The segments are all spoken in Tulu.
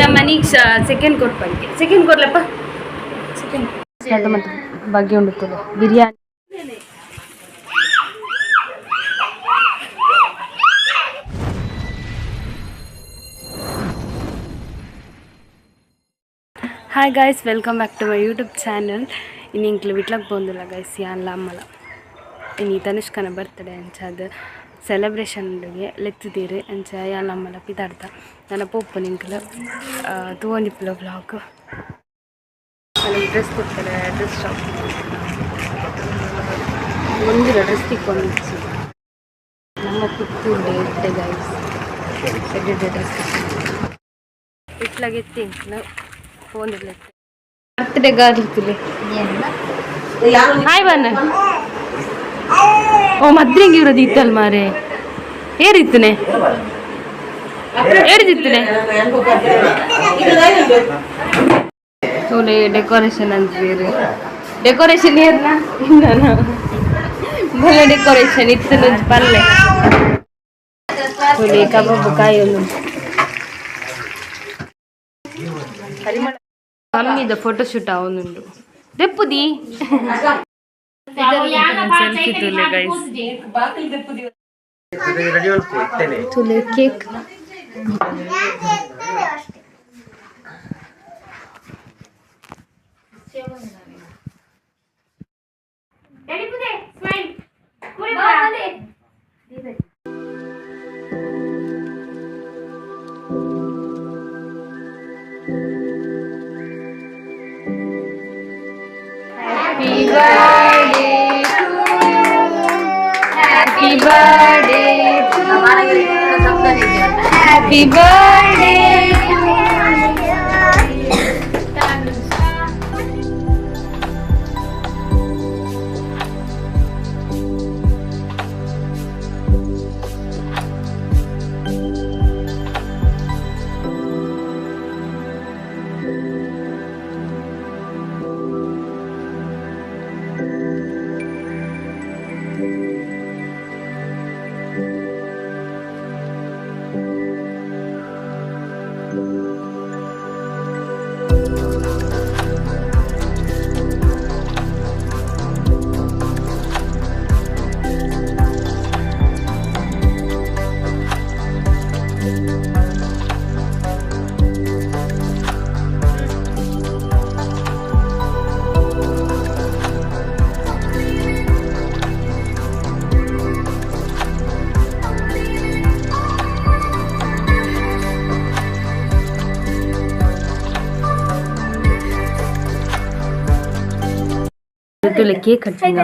ನಮ್ಮ ನೀಕ್ಷಾ ಸೆಕೆಂಡ್ ಕೊಟ್ ಪಂಕೆ ಸೆಕೆಂಡ್ ಕೊಡ್ಲಪ್ಪ ಸೆಕೆಂಡ್ ಮತ್ತು ಬಗ್ಗೆ ಉಂಡು biryani. Hi guys, welcome back to my YouTube channel. ಇನ್ನು ಇಂಕ್ಲು ವಿಟ್ಲಕ್ ಬಂದಿಲ್ಲ ಗೈಸ್, ಯಾನ್ಲ ಅಮ್ಮಲ ಇನ್ನು ತನುಷ್ಕನ ಬರ್ತಡೆ ಅಂಚಾದ ಸೆಲೆಬ್ರೇಷನ್ ಲೆತ್ತಿದ್ದೀರಿ ಅಂಚ ಯಾನ್ಲ ಅಮ್ಮಲ ಪಿದಾಡ್ದ ನನ್ನ ಪೋಪು ನಿಂಕ್ಲು ತೂವೊಂದಿಪ್ಪುಲ ವ್ಲಾಗ್. ನನಗೆ ಡ್ರೆಸ್ ಕೊಡ್ತಾರೆ, ಡ್ರೆಸ್ ಶಾಪ್ ಒಂದಿರ ಡ್ರೆಸ್ ತಿಕ್ಕೊಂಡು ನಮ್ಮ ಪುತ್ತೂರು ಇಟ್ಟೆ ಗೈಸ್, ಎಡ್ಡೆ ಡ್ರೆಸ್ ಇಟ್ಲಾಗ ಎತ್ತಿ ಇಂಕ್ಲು ಫೋನ್ ಬರ್ತ್ಡೇ ಗರ್ಲ್ ತುಲೆ. ಹಾಯ್ ಬನ್ನ. ಓ ಮದ್ರಿಂಗ್ ಇವ್ರದ್ದು ಇತ್ತಲ್ ಮಾರೆ, ಏರಿತ್ತನೆ ಏರಿದಿತ್ತನೆ ತೋಲೆ ಡೆಕೋರೇಷನ್ ಅಂತೀರಿ. ಡೆಕೋರೇಷನ್ ಏರ್ನ ಇಂದಾನ ಭಲೆ ಡೆಕೋರೇಷನ್ ಇತ್ತು ಪಲ್ಲೆ ತೋಲೆ ಕಬಾಬ್ ಕಾಯಿ ಒಂದು ಮಮ್ಮಿದ ಫೋಟೋ ಶೂಟ್ ಅವನುಂಡು ದೆಪ್ಪುದಿ ಸೆಲ್ಫಿ ತುಲೆ ಗೈಸ್. ತುಲೆ cake. Happy birthday to you. Happy birthday to you. Happy birthday to you. ತುಲೆ cake cutting.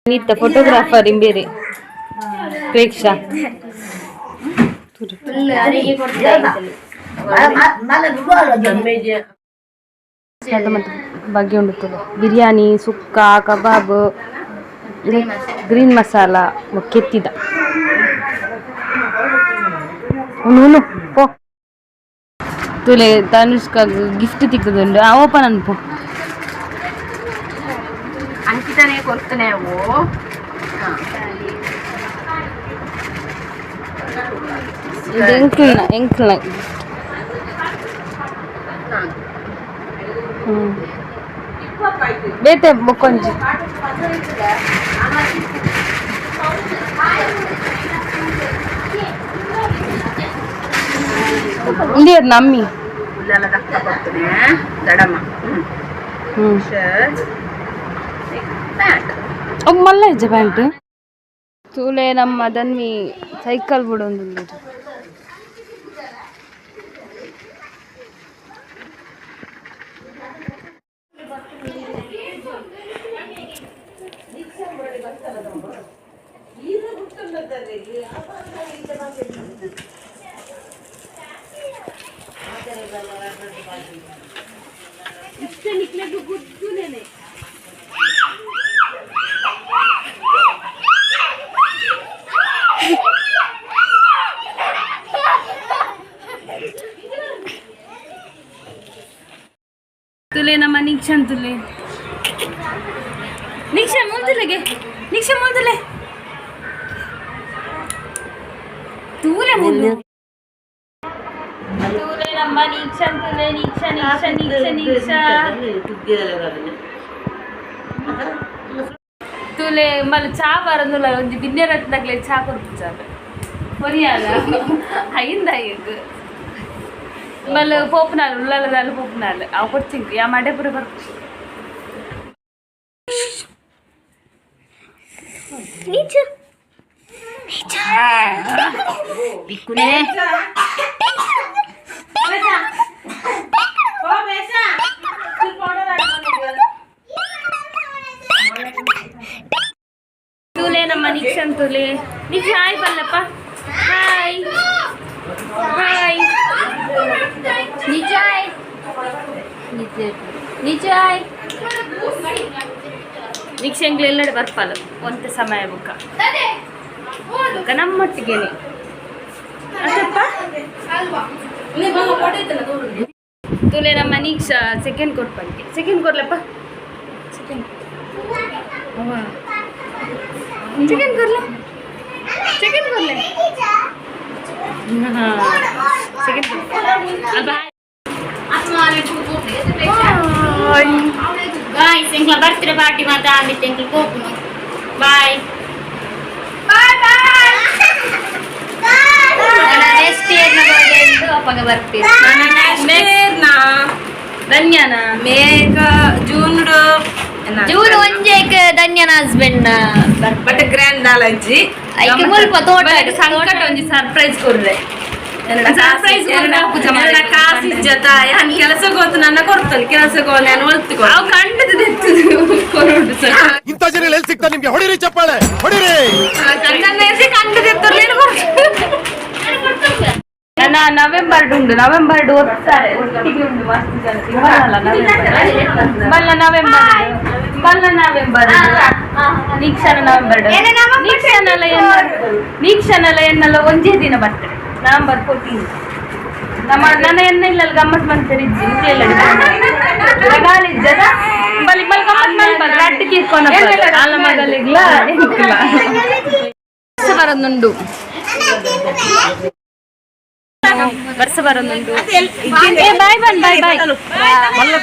ನಿತ್ತ ಫೋಟೋಗ್ರಾಫರ್ ಇಂಬೇರೆ ಪ್ರೇಕ್ಷಾ. ಮತ್ತು ಬಗ್ಗೆ ಉಂಡು ತುಲೆ ಬಿರಿಯಾನಿ, ಸುಕ್ಕ, ಕಬಾಬ್, ಗ್ರೀನ್ ಮಸಾಲ, ಕೆತ್ತಿದ ಉಣ್ಣು ಪೋ. ತುಲೆ ತನುಷ್ಕ ಗಿಫ್ಟ್ ತಿಕ್ಕದುಂಡು, ಆ ಓಪನ್ ಅನ್ಪು. ಅಂಕಿತಾನೆ ಕೊಡ್ತಾನೆ ಅವು. ಇದು ಎಂಕ್ಲ್ನ ಎಂಕ್ಲ್ನ. ಬೇತೆ ಬೊಕ್ಕೊಂಜಿ ಉಂದಿಯರ್ ನಮ್ಮಿ. ಉಲ್ಲೆಲ್ಲ ದಕ್ಕ ಕೊಡ್ತಾನೆ ದಡಮ್ಮ. Shirt, pant. ಅವು ಮಲ್ಲ ಇಜ್ಜ ಪ್ಯಾಂಟ್. ತೂಲೆ ನಮ್ಮ ದನ್ವಿ ಸೈಕಲ್ ಬಿಡೊಂದು. ತುಲೆ ನಮ್ಮ ನಿಕ್ಷನ್ ತುಲೆ. ನಿಕ್ಷಾ ಮೂಲ್ತುಲೆಗೆ, ನಿಕ್ಷಾ ಮೂಲ್ತುಲೆ. ತೂಲೆ ಮುಲ್ಲು ತೂಲೆ ನಮ್ಮ ನೀಕ್ಷನ್ ತೂಲೆ ನೀಕ್ಷ ನೀಕ್ಷ ನೀಕ್ಷ ನೀಕ್ಷ ತೂಲೆ ಮಲ್ಲ ಚಾ ಬರಂದುಲ್ಲ ಒಂಜಿ ಬಿನ್ನೆ ರತ್ನಗ್ಲೆ ಚಾ ಕೊರ್ಪುಜಾರ ಕೊರಿಯಾಲ ಅయింದ ಈಗ ಮಲ್ಲ ಪೋಪುನಾಲ್ ಉಳ್ಳಾಲದಾಲ್ ಪೋಪುನಾಲ್ ಅವು ಕೊರ್ಚಿಂಕ್ ಯಾ ಮಡೆ ಪೂರ ಬರ್ಪು. ಬಿಕ್ಕುನೆ. ತೂಲೆ ನಮ್ಮ ನಿಕ್ಷನ್ ತೂಲೆ. ನಿಕ್ಷ ಹಾಯ್ ಬಲ್ಲಪ್ಪ. ಹಾಯ್ ಹಾಯ್ ನಿಜಾಯ್ ನಿಜಾಯ್. ನಿಕ್ಷಂಗ್ಲ ಎಲ್ಲಡೆ ಬರ್ಪಲ್ಲ ಒಂತೆ ಸಮಯ ಬುಕ್ಕ ಬುಕ್ಕ ನಮ್ಮೊಟ್ಟಿಗೆನೆ ಅತ್ತಪ್ಪ. ತೂಲೆ ನಮ್ಮ ನೀಕ್ಷ ಸೆಕೆಂಡ್ ಕೊಟ್ಪಂತೆ. ಸೆಕೆಂಡ್ ಕೊಡ್ಲಪ್ಪ. ಸೆಕೆಂಡ್ ಸೆಕೆಂಡ್ ಕೊಡ್ಲೆ. ಸೆಕೆಂಡ್ ಕೊಡ್ಲೆ. ಸೆಕೆಂಡ್. ಬಾಯ್. ಗಾಯ್ಸ್, ಎಂಕ್ಲ ಬರ್ತ್ಡೇ ಪಾರ್ಟಿ ಮಾತ ಆಂದಿತ್ತೆ. ಎಂಕ್ಲ ಪೋಪುನು. ಬಾಯ್. ನೆಕ್ಸ್ಟ್ ಇಯರ್ ನ ಬರ್ತ್ಡೇ ಉಂಟು, ಅಪ್ಪಗ ಬರ್ತೀರಿ. ಧನ್ಯನ ಮೇಘ ಜೂನ್. ಜೂನ್ ಒಂಜೇಕ್ ಧನ್ಯನ ಹಸ್ಬೆಂಡ್. ಬಟ್ ಗ್ರ್ಯಾಂಡ್ ದಾಲಜ್ಜಿ. ಐಕೆ ಮುಲ್ಪ ತೋಟ. ಸಂಕಟ ಒಂಜಿ ಸರ್ಪ್ರೈಸ್ ಕೊರ್ರೆ. ಸರ್ಪ್ರೈಸ್. ಕಾಸು ಇಜ್ಜತ ಯಾನ್ ಕೆಲಸ ಗೊತ್ತು ನನ್ನ ಕೊಡ್ತಾನೆ ಕೆಲಸ ನಾನು ಒಲ್ತು. ಅವು ಕಂಡದ ಕೊರುಂಡು ಸರ್. ಇಂಥ ಜನ ಎಲ್ಲಿ ಸಿಗ್ತಾರೆ ನಿಮ್ಗೆ? ಹೊಡಿರಿ ಚಪ್ಪಾಳೆ ಹೊಡಿರಿ. ನನ್ನ ನನ್ನ ನವೆಂಬರ್ ಉಂಟು. ನವೆಂಬರ್ ಒತ್ತಾರೆ ಒಟ್ಟಿಗೆ ಉಂಟು ಮಸ್ತ್ ಜನ ಬರಲ್ಲ. ನವೆಂಬರ್ ಬಲ್ಲ, ನವೆಂಬರ್ ಬಲ್ಲ, ನವೆಂಬರ್ ನೀಕ್ಷನ ನವೆಂಬರ್ ನೀಕ್ಷನಲ್ಲ ಎನ್ನ ನೀಕ್ಷನಲ್ಲ ಎನ್ನಲ್ಲ ಒಂಜೇ ದಿನ ಬರ್ತದೆ, ನವೆಂಬರ್ 14. ನಮ್ಮ ನನ್ನ ಎನ್ನ ಇಲ್ಲ ಗಮ್ಮತ್ ಮಂತರಿ ಗಾಲಿಜ್ಜದ ಬಲಿ ಬಲಿ ಗಮ್ಮತ್ ಮನ್ಪಲ್ಲ ರಡ್ಡು ಕೀರ್ಕೊನ ಅಲ್ಲ ಮಗಲಿಗ್ಲ ಎಂಕಿಲ್ಲ ಬರೋದುಂಡು ವರ್ಷ ಬರೋದುಂಟು. ಏ ಬಾಯ್ ಬನ್ bye bye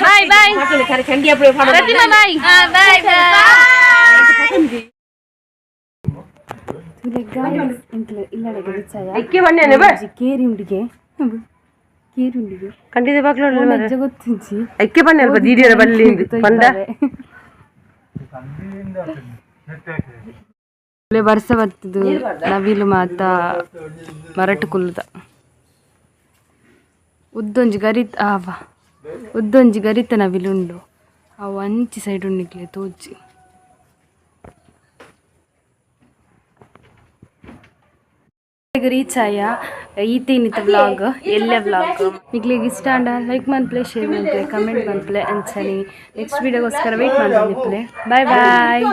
bye bye Pratima bye. Bye bye. ಕೇರಿ ಉಂಡಿಗೆ ಕೇರಿ ಉಂಡಿಗೆ ಖಂಡಿತ ಬಾಗ್ಲು. ಗೊತ್ತಿಂಚಿ. ಐಕ್ಕೆ ಬನ್ನಿ ಅಲ್ಪ ದೀಡಿಯರ ಬಲ್ಲಿ ಪಂಡ. ವರ್ಷ ಬರ್ತದು ನವಿಲು ಮಾತ ಮರಟು ಕುಲ್ಲುದ ಉದ್ದೊಂಜಿ ಗರಿತ್ ಆವ ಉದ್ದೊಂಜಿ ಗರಿತ ನವಿಲು ಉಂಡು. ಅವು ಅಂಚಿ ಸೈಡ್ ಉಂಡಿಕ್ಲೆ ತೋಜಿ. ರೀಚ್ ಆಯ. ಈತೇನಿತ್ತ ವ್ಲಾಗ್ ಎಲ್ಲೆ ವ್ಲಾಗ್ ನಿಕ್ಲೆಗ್ ಇಷ್ಟ ಆಂಡ ಲೈಕ್ ಮನ್ಪ್ಲೆ, ಶೇರ್ ಮನ್ಪ್ಲೆ, ಕಮೆಂಟ್ ಮನ್ಪ್ಲೆ. ಅಂಚನೆ ನೆಕ್ಸ್ಟ್ ವೀಡಿಯೋಗೋಸ್ಕರ ವೇಟ್ ಮಾಡ್ತಿದ್ದೆ. Bye boy.